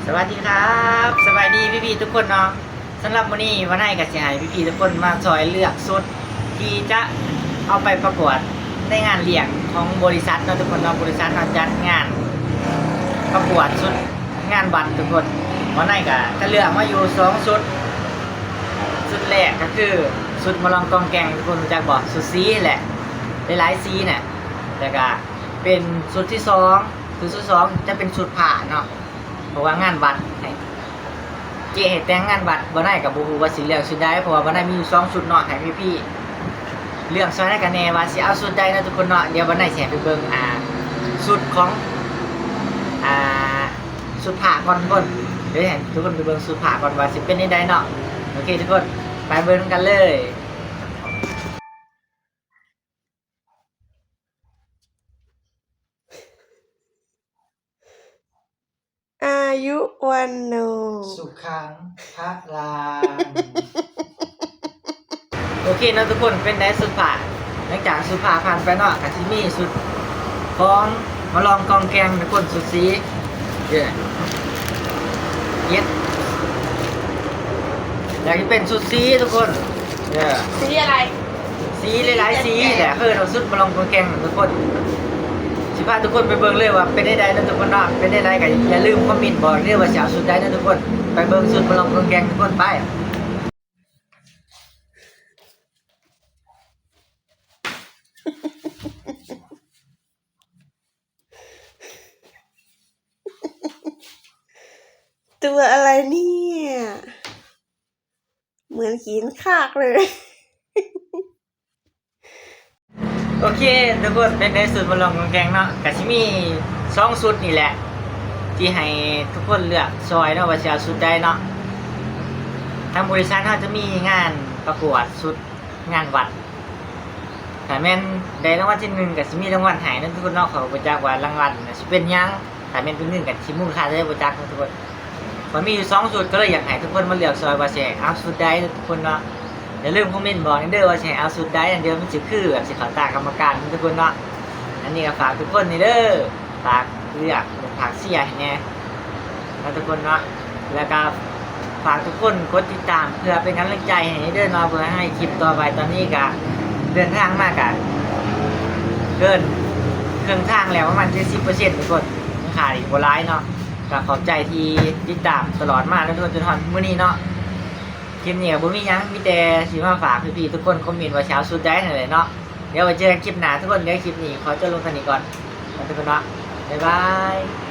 ສະຫວັດດີຄັບ ສະບາຍດີພີ່ໆທຸກຄົນເນາະ. ສຳລັບມື້ນີ້ ວານາຍກໍຊິໃຫ້ພີ່ໆທຸກຄົນມາຊ່ອຍເລືອກຊຸດທີ່ຈະເອົາໄປປະກວດໃນງານລ້ຽງຂອງບໍລິສັດເນາະທຸກຄົນເນາະ. ບໍລິສັດເຮົາຈັດງານປະກວດຊຸດງານວັດທຸກຄົນ. ວານາຍກໍຈະເລືອກມາຢູ່ສອງຊຸດ. ຊຸດແລກກໍຄືຊຸດໝໍລອງກອງແກງ ທຸກຄົນຮູ້ຈັກບໍ່? ຊຸດສີແຫຼະ ຫຼາຍໆສີນະ. ແລ້ວກໍເປັນຊຸດທີສອງ ຄືຊຸດສອງຈະເປັນຊຸດຜ້າເນາະ ເພາະວ່າງານວັດ ໃຫ້ເຈ້ໃຫ້ແຕ່ງງານວັດ. ບໍ່ໄດ້ກໍບໍ່ຮູ້ວ່າຊິເລືອກຊຸດໃດ ເພາະວ່າບໍ່ໄດ້ມີຢູ່ສອງຊຸດເນາະ. ໃຫ້ພີ່ໆເລືອກຊ່ອຍນາຍກັນແດ່ວ່າຊິເອົາຊຸດໃດເນາະທຸກຄົນເນາະ. ດຽວບໍ່ໄດ້ຊິໃຫ້ໄປເບິ່ງ ອ່າ ຊຸດຂອງ ອ່າ ຊຸດຜ້າກ່ອນທຸກຄົນ. ດຽວໃຫ້ທຸກຄົນໄປເບິ່ງຊຸດຜ້າກ່ອນວ່າຊິເປັນແນວໃດເນາະ. ໂອເຄທຸກຄົນ ໄປເບິ່ງນຳກັນເລີຍ. ອາຍຸວັນໂນ ສຸຂັງພະລັງ. ໂອເຄເນາະທຸກຄົນ ເປັນໃດຊຸດຜ້າ? ຫຼັງຈາກຊຸດຜ້າຜ່ານໄປເນາະ ກໍຊິມີຊຸດຂອງໝໍລອງກອງແກງທຸກຄົນ ຊຸດສີ ເຢ້ ເຢັດ ແລ້ວຊິເປັນຊຸດສີທຸກຄົນ ເອີ ສີອະໄລ? ສີຫຼາຍໆສີແຫຼະ ເອີ້ນວ່າຊຸດໝໍລອງກອງແກງທຸກຄົນ. ຊິພາທຸກຄົນໄປເບິ່ງເລີຍວ່າເປັນແນວໃດເນາະທຸກຄົນເນາະ. ເປັນແນວໃດກໍຢ່າລືມຄອມເມັນບອກເດີວ່າຊິເອົາຊຸດໃດເນາະທຸກຄົນ. ໄປເບິ່ງຊຸດໝໍລອງກອງແກງທຸກຄົນ ໄປ. ตัวอะไรเนี่ย เหมือนหินคากเลย. ໂອເຄທຸກຄົນ ເປັນໃດຊຸດໝໍລອງກອງແກງເນາະ? ກະຊິມີສອງຊຸດນີ້ແຫຼະ ທີ່ໃຫ້ທຸກຄົນເລືອກຊ່ອຍເນາະ ວ່າຊິເອົາຊຸດໃດເນາະ. ທາງບໍລິສັດເຮົາຈະມີງານປະກວດຊຸດງານວັດ ຖ້າແມ່ນໄດ້ລາງວັນທີໜຶ່ງ ກະຊິມີລາງວັນໃຫ້ເນາະທຸກຄົນເນາະ. ຂ້ອຍບໍ່ຈັກວ່າລາງວັນນະຊິເປັນຫຍັງ ຖ້າແມ່ນເປັນເງິນກໍຊິມູນຄ່າເທົ່າໃດບໍ່ຈັກເນາະທຸກຄົນ. ຂ້ອຍມີຢູ່ສອງຊຸດ ກໍເລີຍຢາກໃຫ້ທຸກຄົນມາເລືອກຊ່ອຍວ່າຊິເອົາຊຸດໃດເນາະທຸກຄົນເນາະ. ຢ່າລືມຄອມເມັນບອກແດ່ເດີວ່າຊິໃຫ້ເອົາຊຸດໃດ ອັນດຽວມັນຊິຄືແບບຊິເຂົ້າຕາກຳມະການເນາະທຸກຄົນເນາະ. ອັນນີ້ກໍຝາກທຸກຄົນນີ້ເດີ ຝາກເລືອກ ຝາກເຊຍໃຫ້ແດ່ເນາະທຸກຄົນເນາະ. ແລ້ວກໍຝາກທຸກຄົນກົດຕິດຕາມ ເພື່ອເປັນກຳລັງໃຈໃຫ້ເດີເນາະ ເພື່ອໃຫ້ຄລິບຕໍ່ໄປ. ຕອນນີ້ກໍເດີນທາງມາກໍເກີນເຄິ່ງທາງແລ້ວ ປະມານເຈັດສິບເປີເຊັນທຸກຄົນ ຍັງຂາດອີກບໍ່ຫຼາຍເນາະ. ກໍຂອບໃຈທີ່ຕິດຕາມຕະຫຼອດມາເນາະທຸກຄົນ ຈົນຮອດມື້ນີ້ເນາະ. ຄລິບນີ້ກໍບໍ່ມີຫຍັງ ມີແຕ່ຊິມາຝາກພີ່ໆທຸກຄົນຄອມເມັນວ່າຊິເອົາຊຸດໃດນັ້ນແຫຼະເນາະ. ດຽວໄວ້ເຈີກັນຄລິບໜ້າທຸກຄົນເດີ. ຄລິບນີ້ຂໍຈົບລົງເທົ່ານີ້ກ່ອນເນາະທຸກຄົນເນາະ ບາຍບາຍ.